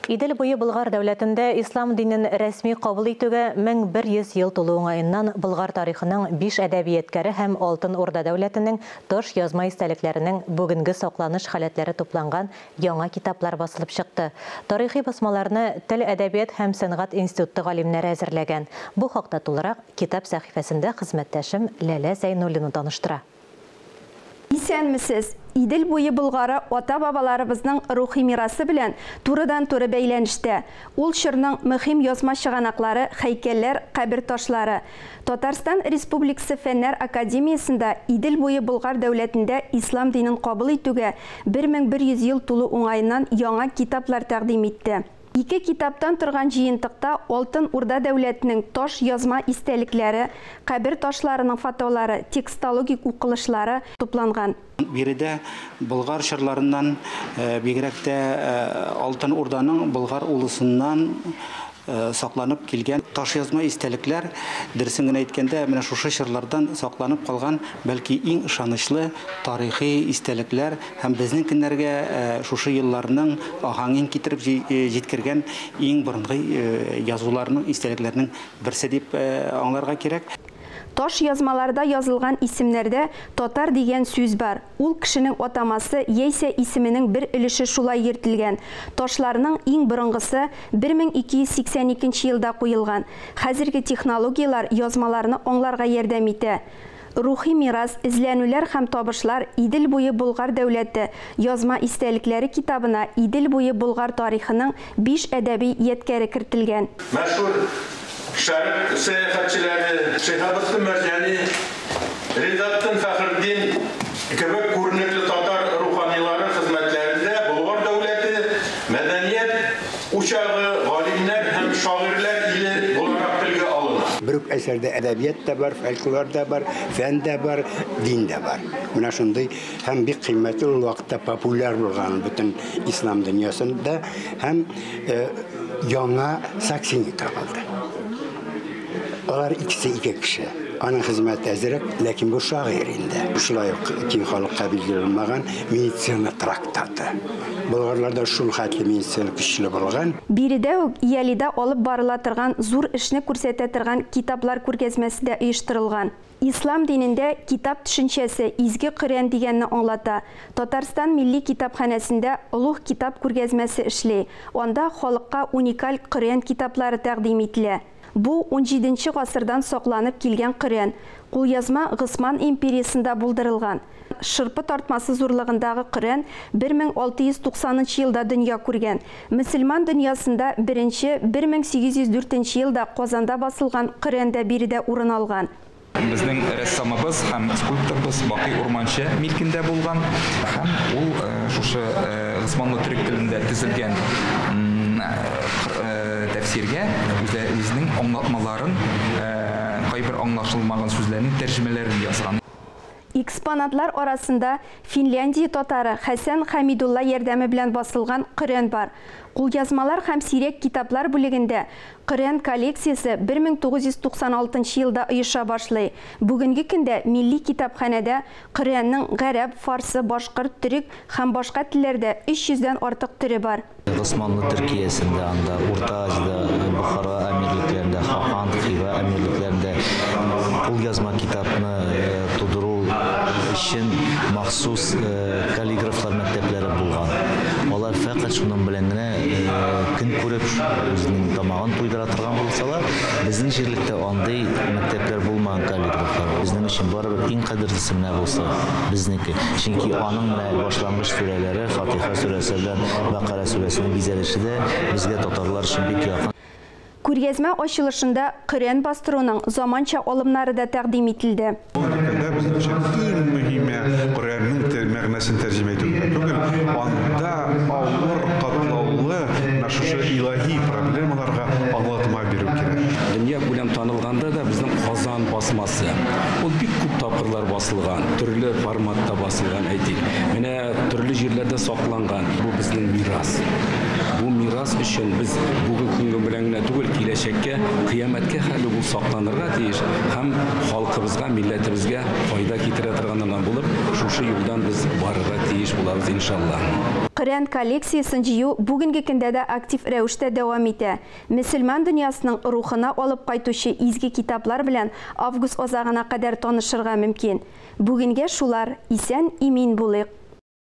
Идел буе Болгар дәүләтендә ислам динен рәсми кабул итүгә 1100 ел тулу уңаеннан Болгар тарихының 5 әдәби ядкәре һәм Алтын Урда дәүләтенең таш язма истәлекләренең бүгенге сакланыш халәтләре тупланган яңа китаплар басылып чыкты. Тарихи басмаларны Тел, әдәбият һәм сәнгать институты галимнәре әзерләгән. Бу хакта тулырак китап сәхифәсендә хезмәттәшем Ләлә Зәйнуллина таныштыра. Исәнмесез! Идел буе Болгары ата-бабаларыбызның рухи мирасы белән турыдан-туры бәйләнештә. Ул чорның мөһим язма чыганаклары, һәйкәлләр, кабер ташлары. Татарстан Республикасы Фәннәр академиясендә Идел буе Болгар дәүләтендә ислам динен кабул итүгә 1100 ел тулу уңаеннан яңа китаплар тәкъдим итте. Ике китаптан торган җыентыкта Алтын Урда дәүләтенең таш язма истәлекләре, кабер ташларының фотолары, текстологик укылышлары тупланган. Биредә Болгар чорларыннан, бигрәк тә Алтын Урданың Болгар улусыннан сакланып килгән таш язма истәлекләр, дөресен генә әйткәндә, менә шушы чорлардан сакланып калган, бәлки иң ышанычлы тарихи истәлекләр һәм безнең көннәргә шушы елларның аһәңен китереп җиткергән иң борынгы язуларның, истәлекләрнең берсе дип аңларга кирәк. Таш язмаларда язылган исемнәрдә татар дигән сүз бар. Ул кешенең атамасы яисә исеменең бер өлеше шулай йөртелгән. Ташларның иң борынгысы 1282 елда куелган. Хәзерге технологияләр язмаларны аңларга ярдәм итә. Рухи мирас, эзләнүләр һәм табышлар Идел буе Болгар дәүләте язма истәлекләре китабына Идел буе Болгар тарихының 5 әдәби ядкәре кертелгән. Мәшһүр Шәрык сәяхәтчеләре Шиһабетдин Мәрҗани, Ризатдин Фәхретдин кебек күренекле татар руханилары хезмәтләрендә Болгар дәүләте мәдәният учагы, галимнәр һәм шагыйрьләр иле буларак телгә алына. Бер үк әсәрдә әдәбият та бар, фольклор да бар, фән дә бар, дин дә бар. Менә шундый һәм бик кыйммәтле ул вакытта популяр булган бөтен ислам дөньясында һәм яңа Саксини табылды. Алар икесе ике кеше. Аның хезмәте әзерәк, ләкин бу шагыйрь инде. Шулай ук киң халыкка билгеле булмаган медицина трактаты. Болгарларда шул хәтле медицина көчле булган. Биредә үк Ялида алып барыла торган зур эшне күрсәтә торган китаплар күргәзмәсе дә оештырылган. Ислам динендә китап төшенчәсе изге Коръән дигәнне аңлата. Татарстан милли китапханәсендә олуг китап күргәзмәсе эшли. Анда халыкка уникаль Коръән китаплары тәкъдим ителә. Бу 17 гасырдан сакланып килгән Коръән. Кулъязма Госман империясендә булдырылган. Шырпы тартмасы зурлыгындагы Коръән 1690 елда дөнья күргән. Мөселман дөньясында беренче 1804 елда Казанда басылган Коръән дә биредә урын алган. Безнең рәссамыбыз һәм скульпторыбыз Бакый Урманчы милкендә булган һәм ул шушы Госманлы төрек телендә төзелгән тәфсиргә үзенең аңлатмаларын, кайбер аңлашылмаган сүзләрнең тәрҗемәләрен язган. Экспонатлар арасында Финляндия татары Хәсән Хәмидулла ярдәме белән басылган Коръән бар. Кулъязмалар һәм сирәк китаплар бүлегендә Коръән коллекциясе 1996 елда оеша башлый. Бүгенге көндә милли китапханәдә Коръәннең гарәп, фарсы, башкорт, төрек һәм башка телләрдә 300дән артык төре бар. Госманлы Төркиясендә, анда Урта Азиядә, Бохара әмирлекләрендә, Хакан, Хива әмирлекләрендә кулъязма китапны тудыру өчен махсус каллиграфлар мәктәпләре булган. Алар фәкать шуның белән генә көн күреп, үзенең тамагын туйдыра торган булсалар, безнең җирлектә андый мәктәпләр булмаган каллиграфлар. Безнең өчен барыбер иң кадерлесе менә булса безнеке. Чөнки аның менә башлангыч сүрәләре, Фатиха сүрәсе белән Бакара сүрәсенең бизәлеше дә безгә татарлар өчен бик якын. Күргәзмә ачылышында Коръән бастыруның заманча алымнары да тәкъдим ителде. Бүгенге көндә безнең өчен иң мөһиме Коръәннең мәгънәсен тәрҗемә итү генә түгел, анда авыр, катлаулы менә шушы илаһи проблемаларга аңлатма бирү кирәк. Дөнья күләм танылганда да безнең Казан басмасы. Ул бик күп тапкырлар басылган, төрле форматта басылган, әйтик. Менә төрле җирләрдә сакланган. Бу безнең мирас. Бу мирас өчен без бүгенге көнгә белән генә түгел, киләчәккә, кыямәткә хәле ул сакланырга тиеш һәм халкыбызга, милләтебезгә файда китерә торганнардан булып, шушы юлдан без барырга тиеш булабыз иншалла. Коръән коллекциясен җыю бүгенге көндә дә актив рәвештә дәвам итә. Мөселман дөньясының рухына алып кайтучы изге китаплар белән август азагына кадәр танышырга мөмкин. Бүгенгә шулар, исән-имин булыйк!